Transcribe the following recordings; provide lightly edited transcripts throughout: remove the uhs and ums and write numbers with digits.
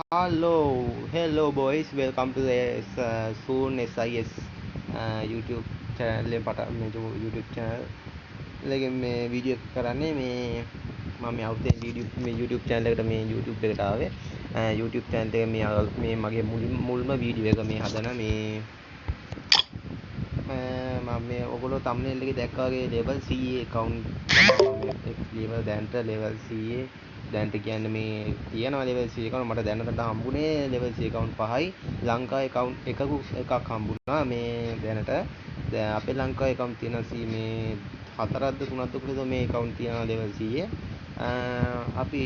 Hello, hello boys, welcome to the Soon SIS YouTube channel එකෙන් පටන් මේ YouTube channel එකෙන් මේ වීඩියෝ එක කරන්නේ. මේ මම මේ අලුතෙන් වීඩියෝ මේ YouTube channel එකට මේ YouTube එකට ආවේ. YouTube channel එකේ මේ මේ මගේ මුල්ම වීඩියෝ එක මේ හදන මේ මම මේ ඔයගොල්ලෝ thumbnail එකේ දැක්කා වගේ level CA account තමයි මම level දැනට level CA දැනට කියන්නේ මේ තියෙනවා level C account. මට දැනට හම්බුනේ level C account පහයි. ලංකාවේ account එකක් හම්බුණා මේ දැනට. දැන් අපේ ලංකාවේ account තියෙනවා C මේ හතරක්ද තුනක්ද කොහෙද මේ account තියෙනවා level C එකේ. අපි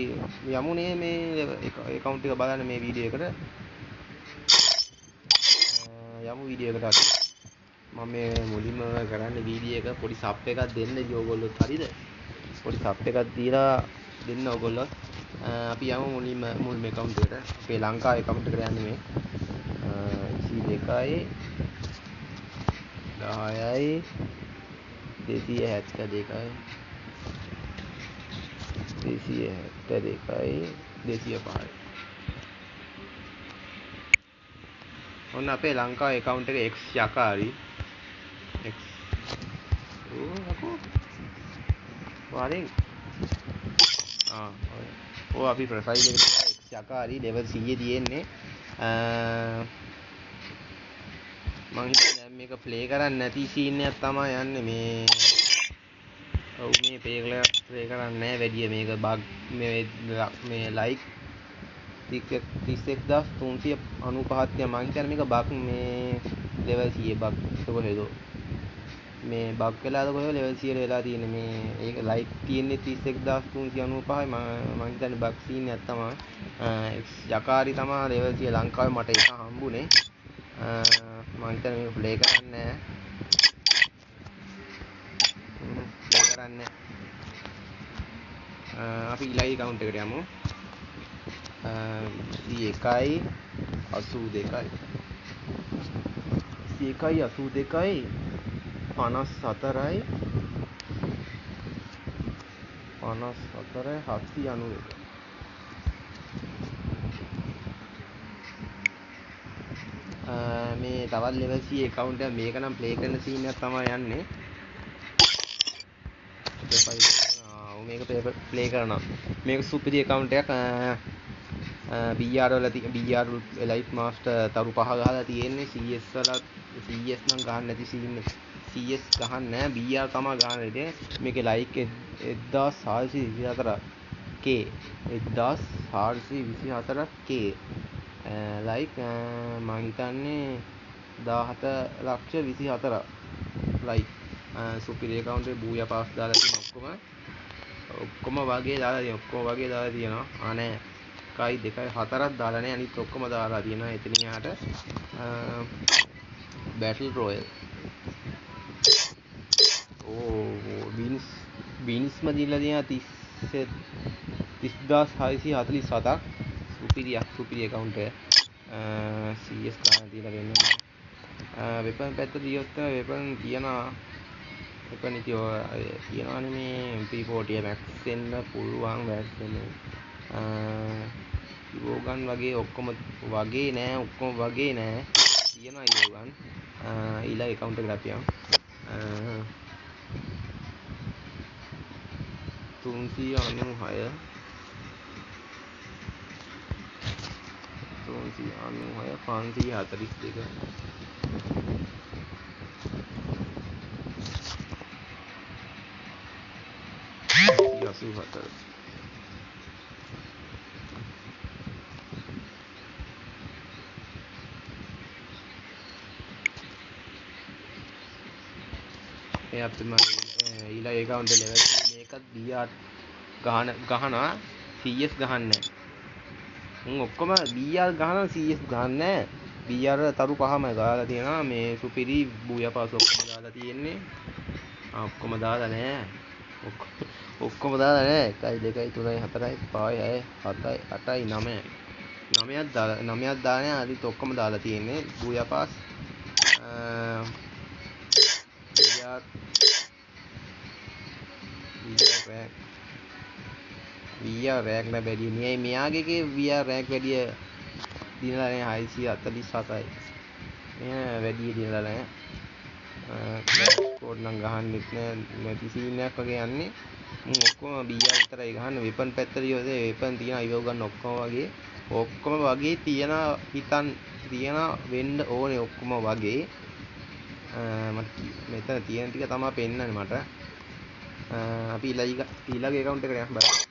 යමුනේ මේ account එක බලන්න මේ වීඩියෝ එකට. යමු වීඩියෝ එකට අපි. මම මේ මුලින්ම කරන්නේ වීඩියෝ එක පොඩි සබ් එකක් දෙන්න ඉතින් ඕගොල්ලොත් හරිද? පොඩි සබ් එකක් දීලා දෙන්න ඕගොල්ලොත්. අපි යමු මුලින්ම මුල්ම account එකට. අපේ ලංකාවේ account එකට යන්නේ මේ. 22යි 10යි 272යි 272යි 205යි. ඔන්න අපේ ලංකාවේ account එක X යකාරි X ඕ යකෝ වරින් ආ ඔය අපි ප්‍රොෆයිල් එකට ගියා. X යකාරි level C එකේ තියෙන්නේ. මං හිතන්නේ දැන් මේක ප්ලේ කරන්නේ නැති සීන් එකක් තමයි යන්නේ මේ. ඔව් මේ ප්ලේ කරන්නේ නැහැ වැඩිය. මේක බග් මේ මේ ලයික් 31395 තියෙනවා. මං හිතන්නේ මේක බග් මේ ලෙවල් C එකේ බග් කොහෙද මේ බග් වෙලාද කොහෙද ලෙවල් C එකට වෙලා තියෙන්නේ මේ. ඒක ලයික් තියෙන්නේ 31395යි. මං හිතන්නේ බග් සීන් එකක් තමයි. යකාරි තමයි ලෙවල් C ලංකාවේ මට ඒක හම්බුනේ. මං හිතන්නේ මේක ප්ලේ කරන්නේ නැහැ. ප්ලේ කරන්නේ නැහැ. අපි ඊළඟ ඇකවුන්ට් එකට යමු. 21යි 82යි 21යි 82යි 54යි 54යි 791. මේ තවත් ලෙවල් C account එක මේක නම් ප්ලේ කරන සීන් එකක් තමයි යන්නේ. ප්‍රොෆයිල් ආ මේක ප්ලේ කරනවා. මේක සුපිරි account එකක්. BR වල BR Elite Master තරු පහ ගහලා තියෙන්නේ. CS වල CS නම් ගහන්න නැති සීන් එක. CS ගහන්න නෑ, BR තමයි ගහන්න ඉතින්. මේකේ ලයික් 1424 K 1424 K like මං හිතන්නේ 17 ලක්ෂ 24 ලයික්. සුපිරි ඇකවුන්ට් එකේ බූයා පාස් දාලා තියෙන ඔක්කොම වගේ දාලා තියෙනවා. ඔක්කොම වගේ දාලා තියෙනවා. ආ නෑ 1 2 4ක් දාලා නෑ, අනිත් ඔක්කොම දාලා තියෙනවා. එතනින් එහාට බැටල් රොයල් ඕ වින්ස්ම දීලා තියෙනවා 30647ක්. සුපිරියක් සුපිරි ඇකවුන්ට් එක. CS ගන්න දීලා වෙන්නේ. වෙපන් පැත්ත ගියොත් තමයි වෙපන් තියනවා. වෙපන් ඉතින් ඔය තියනවානේ මේ MP40 Max වෙන්න පුළුවන් මැක්ස් වෙන්න. ඉවෝගන් වගේ ඔක්කොම වගේ නෑ, ඔක්කොම වගේ නෑ, තියනවා ඉවෝගන්. ඊළඟ ඇකවුන්ට් එකට අපි යමු. 396 396 542 84. මේ අපේ මම ඊළඟ ඇකවුන්ට් එක ලෙවල් මේකත් BR ගහනවා CS ගහන්නේ නැහැ. උන් ඔක්කොම BR ගහනවා CS ගහන්නේ නැහැ. BR තරු පහම ගහලා තියෙනවා. මේ සුපිරි බූයා පාස් ඔක්කොම දාලා තියෙන්නේ. ආ ඔක්කොම දාලා නෑ. ඔක්කොම දාලා නෑ. 1 2 3 4 5 6 7 8 9 9ක් දාලා 9ක් දාලා නෑ. අනිත් ඔක්කොම දාලා තියෙන්නේ. බූයා පාස් BR VR rank නෑ වැඩි. මෙයාගේ එකේ VR rank වැඩි දිනලා නෑ 647යි. මෙහෙම වැඩි දිනලා නෑ. කෝඩ් නම් ගහන්නෙත් නෑ, නැති සීන් එකක් වගේ යන්නේ. මුන් ඔක්කොම BR විතරයි ගහන්නේ. වෙපන් පැත්තට ගියොත් වෙපන් තියෙන අයිවෝ ගන්න ඔක්කොම වගේ ඔක්කොම වගේ තියෙන හිතන් තියෙන වෙන්න ඕනේ ඔක්කොම වගේ. මට මෙතන තියෙන ටික තමයි පෙන්නන්නේ මට. අපි ඊළඟ ඇකවුන්ට් එකට යමු බලන්න.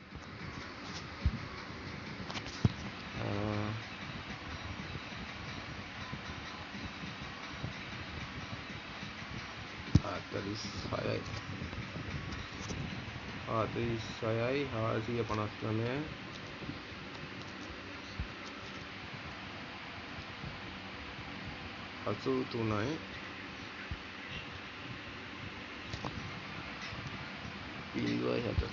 46යි 459 83යි 0.7.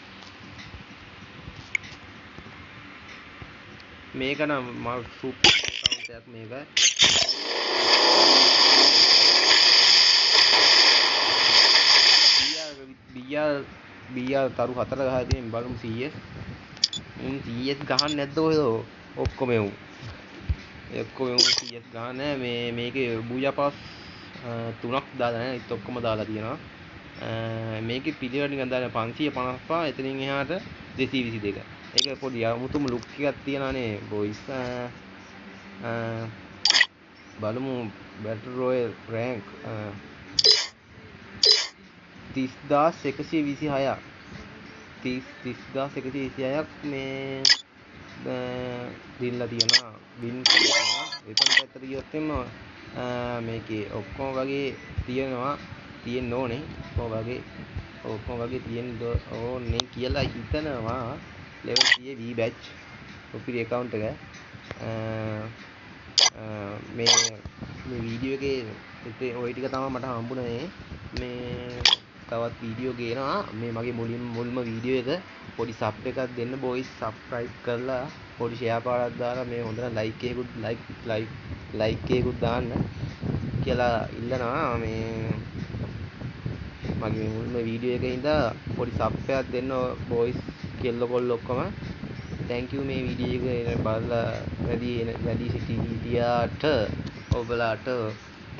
මේක නම් මම සුපර් ඇකවුන්ට් එකක් මේක. BR තරු 4 ගහලා තියෙන බලමු CS. උන් CS ගහන්නේ නැද්ද ඔය ඔක්කොම එවුන්. ඒ ඔක්කොම එවුන් CS ගහන්නේ මේ මේකේ බූයා පාස් 3ක් දාලා නැහැ. ඒත් ඔක්කොම දාලා තියෙනවා. මේකේ පිළිවෙල නිකන් දාලා 555 එතනින් එහාට 222. ඒක පොඩි අමුතුම ලුක් එකක් තියෙනවානේ බොයිස්. බලමු බැටල් රොයල් රෑන්ක් 30126ක්. 30126ක් මේ දිනලා තියෙනවා. වින් තියෙනවා. වෙපන් පැත්තට ගියොත් එimhe මේකේ ඔක්කොම වගේ තියෙනවා. තියෙන්න ඕනේ. ඔක්කොම වගේ තියෙන්න ඕනේ කියලා හිතනවා. ලෙවල් 100 V batch උපිරි ඇකවුන්ට් එක. මේ මේ වීඩියෝ එකේ ඉතින් ওই ටික තමයි මට හම්බුනේ. මේ තවත් වීඩියෝ ගේනවා. මේ මගේ මුල්ම වීඩියෝ එක පොඩි සබ් එකක් දෙන්න බොයිස්. සබ්ස්ක්‍රයිබ් කරලා පොඩි ෂෙයා පාරක් දාලා මේ හොඳට ලයික් එකකුත් ලයික් ලයික් ලයික් එකකුත් දාන්න කියලා ඉල්ලනවා. මේ මගේ මුල්ම වීඩියෝ එකේ ඉඳලා පොඩි සබ් එකක් දෙන්න බොයිස් කෙල්ල කොල්ල ඔක්කොම. Thank you මේ වීඩියෝ එක බලලා වැඩි සිටියාට ඔබලාට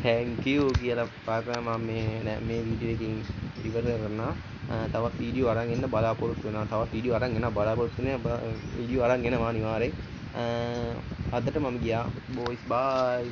thank you කියලා පාරක් මම මේ වීඩියෝ එකකින් ඉවර කරනවා. තවත් වීඩියෝ අරන් එන්න බලාපොරොත්තු වෙනවා. තවත් වීඩියෝ අරන් එනවා බලාපොරොත්තු වෙනවා. වීඩියෝ අරන් එනවා අනිවාර්යෙන්. අදට මම ගියා බොයිස්. බයි.